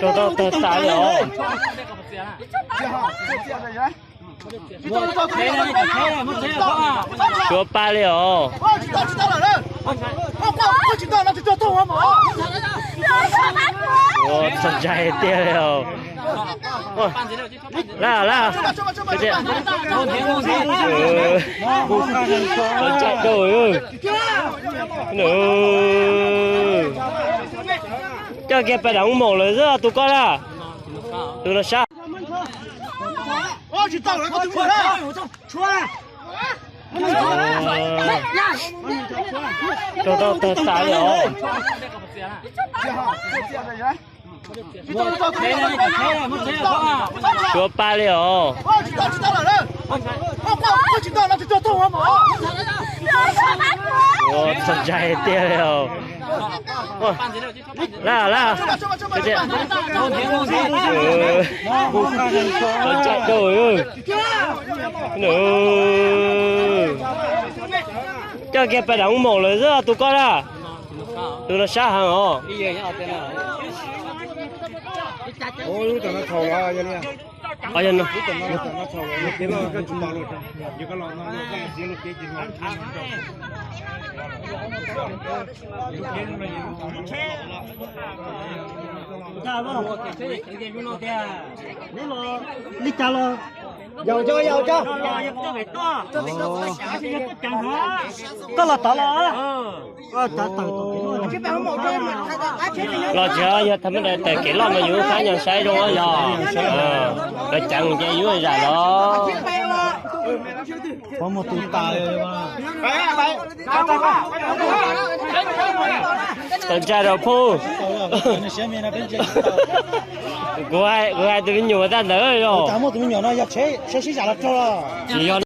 Rau tau tag tas li os. Suav paj li os. Ua txog ntshai tiag li os. Laj laj. Coj kiag pais dam moos lawm xwb tus koj na. Tus no sab. Rau tau tag tas li os. Suav paj li os. Ua txog ntshai tiag li os. Laj laj. Coj kiag pais dam moos lawm xwb tus koj na. Tus no sab heev os. Li cas los yaus cov yaus cov. Koj los tod los. Los tsis yog thaum me da tawm kev loj mas yus tab nyob saib zoo yog. Los ceev ces yus zam los. Pov muag tus tas. Tau ntsa rau phooj. Kuv hais tus me nyuam tag ntawd yog. Tsis yog.